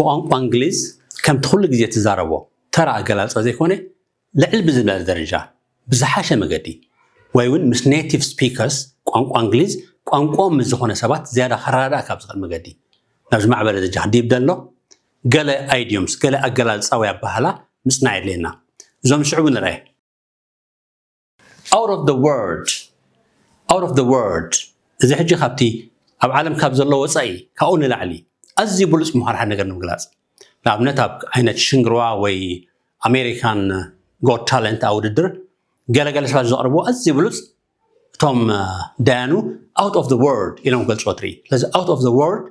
ቋንቋ እንግሊዝ ከምቲ ኩሉ ግዜ ትዛረቦ ተራ ኣገላልጻ ዘይኮነ፣ ልዕል ብዝበለ ደረጃ ብዝሓሸ መገዲ ወይ እውን ምስ native speakers ቋንቋ እንግሊዝ ቋንቋኦም ምስ ዝኾነ ሰባት ዝያዳ ከረዳዳእ ካብ ዝኽእል መገዲ ናብ ዝማዕበለ ደረጃ ክድይብ ደሎ፣ ገለ idioms፣ ገለ ኣገላልጻ ወይ ኣበሃህላ ምጽናዕ የድልየና። እዞም ዝስዕቡ ንርኣይ። Out of the world፣ out of the world፣ እዚ ሕጂ ካብቲ ኣብ ዓለም ካብ ዘሎ ወጻኢ፣ ካብኡ ንላዕሊ ኣዝዩ ብሉጽ ምዃኑ ሓደ ነገር ንምግላጽ። ንኣብነት ኣብ ዓይነት ሽንግርዋ ወይ American Got Talent ኣብ ውድድር ገለገለ ሰባት ዘቕርብዎ ኣዝዩ ብሉጽ፣ እቶም ዳያኑ out of the world ኢሎም ክገልጽዎ ትርኢ። ስለዚ out of the world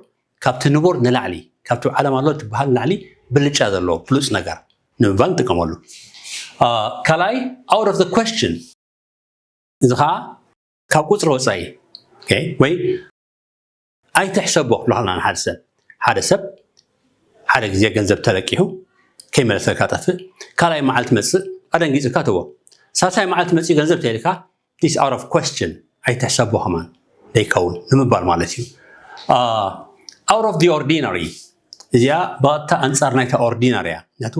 ካብቲ ንቡር ንላዕሊ፣ ካብቲ ዓለም ኣሎ ትበሃል ንላዕሊ ብልጫ ዘለዎ ብሉጽ ነገር ንምባል ንጥቀመሉ። ካልኣይ፣ out of the question፣ እዚ ከዓ ካብ ቁፅሪ ወፃኢ ወይ ኣይትሕሰቦ ክብለና ንሓደ ሰብ። ሓደ ሰብ ሓደ ግዜ ገንዘብ ተለቂሑ ከይመለሰልካ ጠፍእ፣ ካልኣይ መዓልቲ መፅእ ኣደንጊፅካ ትቦ፣ ሳልሳይ መዓልቲ መፅኡ ገንዘብ ተልካ this out of question ኣይትሕሰቦ ከማን ደይከውን ንምባል ማለት እዩ። Out of the ordinary እዚኣ ብቐጥታ ኣንፃር ናይታ ordinary እያ። ምክንያቱ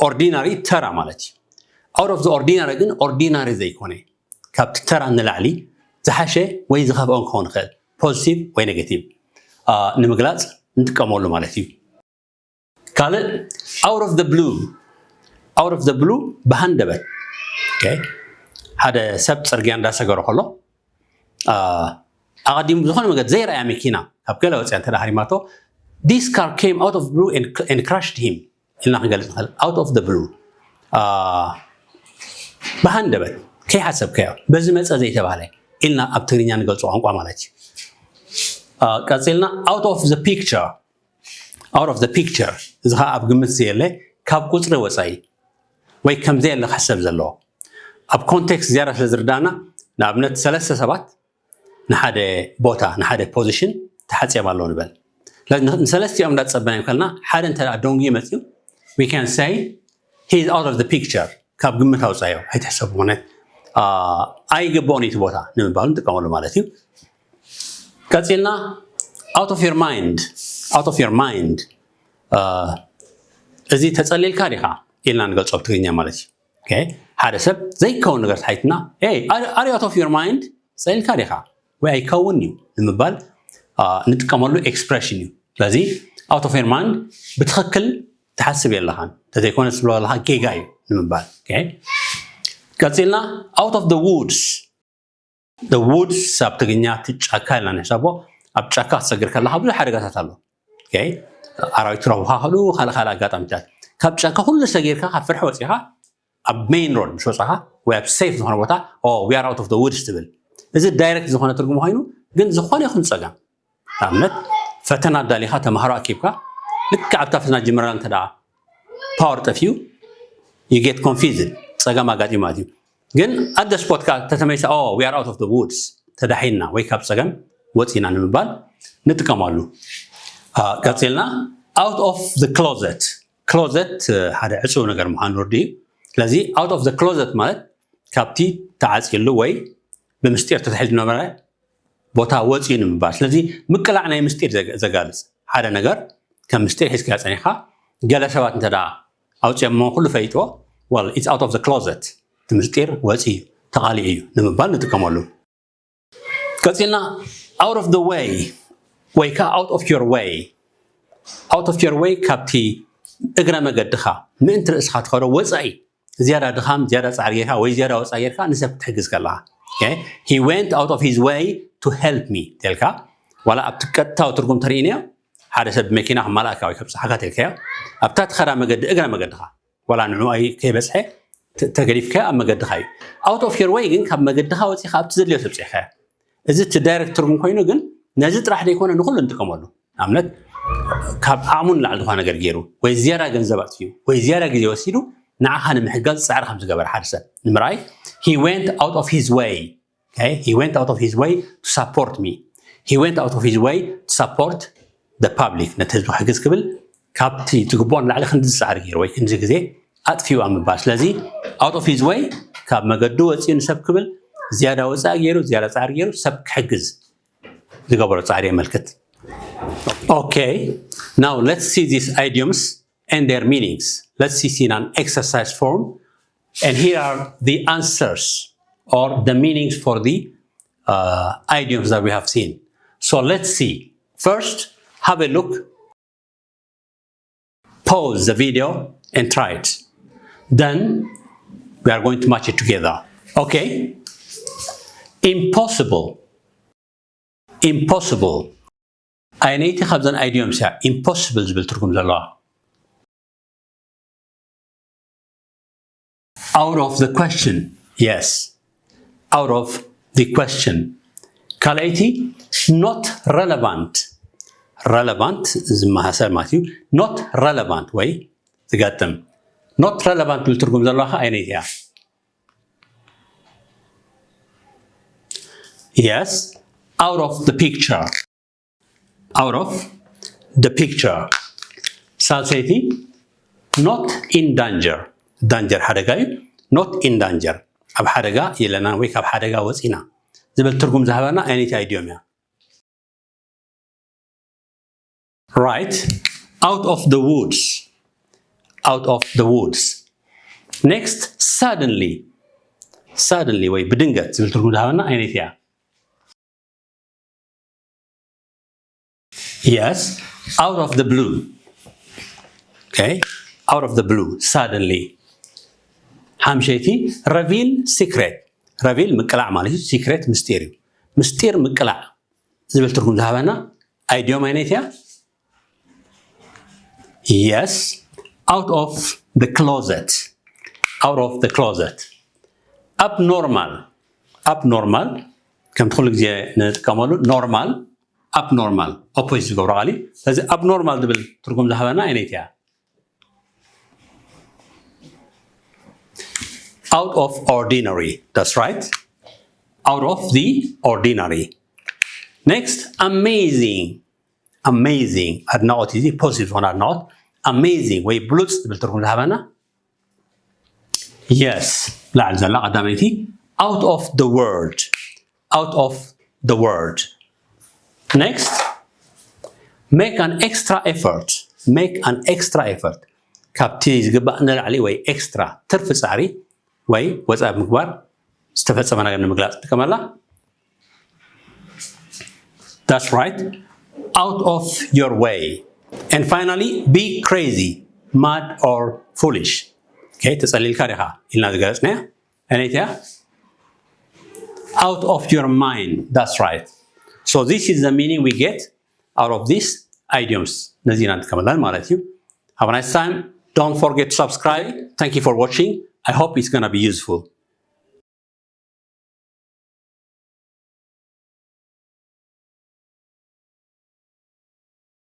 ordinary ተራ ማለት እዩ። Out of the ordinary ግን ordinary ዘይኮነ፣ ካብቲ ተራ ንላዕሊ ዝሓሸ ወይ ዝኸፍኦ ክኸውን ይኽእል፣ positive ወይ negative ንምግላፅ ንጥቀመሉ ማለት እዩ። ካልእ out of the blue፣ out of the blue ብሃንደበት ሓደ ሰብ ፅርግያ እንዳሰገረ ከሎ ኣቐዲሙ ብዝኾነ መገድ ዘይረኣያ መኪና ካብ ገለ ወፅያ እንተ ሃሪማቶ this car came out of blue and crushed him ኢልና ክንገልፅ ንኽእል። Out of the blue ብሃንደበት ከይሓሰብካዮ በዚ መፀ ዘይተባህለ ኢልና ኣብ ትግርኛ ንገልፆ ቋንቋ ማለት እዩ። ቀፂልና out of the picture፣ out of the picture እዚ ከዓ ኣብ ግምት ዘየለ ካብ ቁፅሪ ወፃኢ ወይ ከም ዘየለ ክሕሰብ ዘለዎ ኣብ context ዝያዳ ስለ ዝርዳና፣ ንኣብነት ሰለስተ ሰባት ንሓደ ቦታ ንሓደ position ተሓፅዮም ኣለዉ ንበል። ንሰለስቲኦም እንዳፀበና ከልና ሓደ እንተ ደንጉዩ መፅዩ we can say he is out of the picture፣ ካብ ግምት ኣውፃዮ ኣይትሕሰቡ፣ ምክንያት ኣይግብኦን እቲ ቦታ ንምባሉ ንጥቀመሉ ማለት እዩ። ቀፂልና out of your mind፣ out of your mind እዚ ተፀሊልካ ዲኻ ኢልና ንገልፆ ብትግርኛ ማለት እዩ። ሓደ ሰብ ዘይከውን ነገር ተሓቲትና are you out of your mind፣ ፀሊልካ ዲኻ ወይ ኣይከውን እዩ ንምባል ንጥቀመሉ expression እዩ። ስለዚ out of your mind ብትኽክል ትሓስብ የለኻን፣ እንተዘይኮነ ዝብሎ ዘለኻ ጌጋ እዩ ንምባል። ቀፂልና out of the woods፣ the woods ኣብ ትግርኛ እቲ ጫካ ኢልና ንሕሰቦ። ኣብ ጫካ ክትሰግር ከለኻ ብዙሕ ሓደጋታት ኣሎ። ኣራዊት ክረኽቡኻ ይኽእሉ፣ ካልእ ካልእ ኣጋጣሚታት። ካብ ጫካ ኩሉ ሰጊርካ ካብ ፍርሒ ወፂኻ ኣብ main road ምስ ወፃኻ ወይ ኣብ safe ዝኾነ ቦታ we are out of the woods ትብል። እዚ direct ዝኾነ ትርጉም ኮይኑ ግን ዝኾነ ይኹን ፀገም፣ ንኣብነት ፈተና ኣዳሊኻ ተምሃሮ ኣኪብካ ልክዕ ኣብታ ፈተና ጅምረላ እንተ power ጠፊኡ you get confused፣ ፀገም ኣጋጢሙ ማለት እዩ። ግን at the spot ካ ተተመይሳ we are out of the woods፣ ተዳሒንና ወይ ካብ ፀገም ወፂና ንምባል ንጥቀመሉ። ቀፂልና out of the closet፣ closet ሓደ ዕፁብ ነገር ምዃኑ ርዱ እዩ። ስለዚ out of the closet ማለት ካብቲ ተዓፅሉ ወይ ብምስጢር ተታሒዙ ዝነበረ ቦታ ወፂኡ ንምባል። ስለዚ ምቅላዕ ናይ ምስጢር ዘጋልፅ፣ ሓደ ነገር ከም ምስጢር ሒዝካ ፀኒኻ ገለ ሰባት እንተ ኣውፅኦሞ ኩሉ ፈሊጥዎ well it's out of the closet፣ እቲ ምስጢር ወፂኡ ተቓሊዑ እዩ ንምባል ንጥቀመሉ። ቀፂልና out of the way ወይ ከዓ out of your way፣ out of your way ካብቲ እግረ መገድኻ ምእንቲ ርእስኻ ትኸዶ ወፃኢ ዝያዳ ድኻም ዝያዳ ፃዕሪ ጌርካ ወይ ዝያዳ ወፃኢ ጌርካ ንሰብ ክትሕግዝ ከለኻ he went out of his way to help me ተልካ ዋላ ኣብቲ ቀጥታዊ ትርጉም ተርእይንዮ ሓደ ሰብ ብመኪና ክማልኣካ ወይ ከብፅሓካ ተልካዮ ኣብታ ትኸዳ መገዲ እግረ መገድኻ ዋላ ንዕኡ ከይበፅሐ ተገዲፍካዮ ኣብ መገድኻ እዩ። Out of your way ግን ካብ መገድኻ ወፂኻ ኣብቲ ዘድልዮ ተብፂሕካዮ። እዚ እቲ direct ትርጉም ኮይኑ ግን ነዚ ጥራሕ ዘይኮነ ንኩሉ ንጥቀመሉ። ንኣብነት ካብ ዓቕሙ ንላዕሊ ዝኾነ ነገር ገይሩ ወይ ዝያዳ ገንዘብ ኣጥፊኡ ወይ ዝያዳ ግዜ ወሲዱ ንዓኻ ንምሕጋዝ ፃዕሪ ከም ዝገበረ ሓደ ሰብ ንምርኣይ he went out of his way okay he went out of his way to support me he went out of his way to support the public ነቲ ህዝቢ ክሕግዝ ክብል ካብቲ ዝግብኦ ንላዕሊ ክንዲ ፃዕሪ ገይሩ ወይ ክንዲ ግዜ ኣጥፊኡ ኣብ ምባል ስለዚ out of his way ካብ መገዱ ወፂኡ ንሰብ ክብል ዝያዳ ወፃኢ ገይሩ ዝያዳ ፃዕሪ ገይሩ ሰብ ክሕግዝ ዝገበሮ ፃዕሪ የመልክት። Okay, now let's see these idioms and their meanings. Let's see in an exercise form. And here are the answers or the meanings for the uh, idioms that we have seen. So let's see. First, have a look. Pause the video and try it. Then we are going to match it together. Okay? Impossible. Impossible. ኣየነይቲ ካብዘን ኣይድዮምስ እያ ኢምፖስብል ዝብል ትርጉም ዘለዋ? Out of the question. Yes. Out of the question. ካልኣይቲ not relevant. Relevant ዝመሳሰል ማለት እዩ። Not relevant ወይ ዝገጥም። Not relevant ዝብል ትርጉም ዘለዋ ከ ኣየነይቲ እያ? Yes. Out of the picture. Out of the picture. ሳልሰይቲ not in danger. Danger ሓደጋ እዩ። Not in danger፣ ኣብ ሓደጋ የለናን ወይ ካብ ሓደጋ ወፂና ዝብል ትርጉም ዝሃበና ኣየነይቲ ኣይድዮም እያ? Right. Out of the woods. Out of the woods. Next, suddenly. Suddenly ወይ ብድንገት ዝብል ትርጉም ዝሃበና ኣየነይቲ እያ? Yes, out of the blue. Okay, out of the blue, suddenly. ሓምሸይቲ reveal secret. Reveal ምቅላዕ ማለት እዩ። Secret ምስጢር እዩ። ምስጢር ምቅላዕ ዝብል ትርጉም ዝሃበና ኣይድዮም ኣየነይቲ እያ? Yes, out of the closet. Out of the closet. Abnormal. Abnormal ከምቲ ኩሉ ግዜ ንጥቀመሉ። Normal፣ abnormal፣ opposite ዝገብሮ ቃል እዩ። ስለዚ abnormal ዝብል ትርጉም ዝሃበና ኣየነይቲ እያ? Out of ordinary. That's right. Out of the ordinary. Next, amazing. Amazing ኣድናቖት እዩ። እዚ ፖዚቲቭ ዝኾነ ኣድናቖት። Amazing ወይ ብሉጽ ዝብል ትርጉም ዝሃበና። Yes፣ ላዕሊ ዘላ ቀዳመይቲ። Out of the world. Out of the world. Next, make an extra effort. Make an extra effort. ካብቲ ዝግባእ ንላዕሊ ወይ ኤክስትራ ትርፊ ጻዕሪ ወይ ወጻኢ ምግባር ዝተፈጸመ ነገር ንምግላጽ ንጥቀመላ። That's right. Out of your way. And finally, be crazy, mad or foolish. Okay, ተጸሊልካ ዲኻ ኢልና ዝገለጽናያ ኣየነይቲ እያ? Out of your mind. That's right. So this is the meaning we get out of these idioms. ነዚ ኢና ንጥቀመለን ማለት እዩ። Have a nice time. Don't forget to subscribe. Thank you for watching. I hope it's gonna be useful.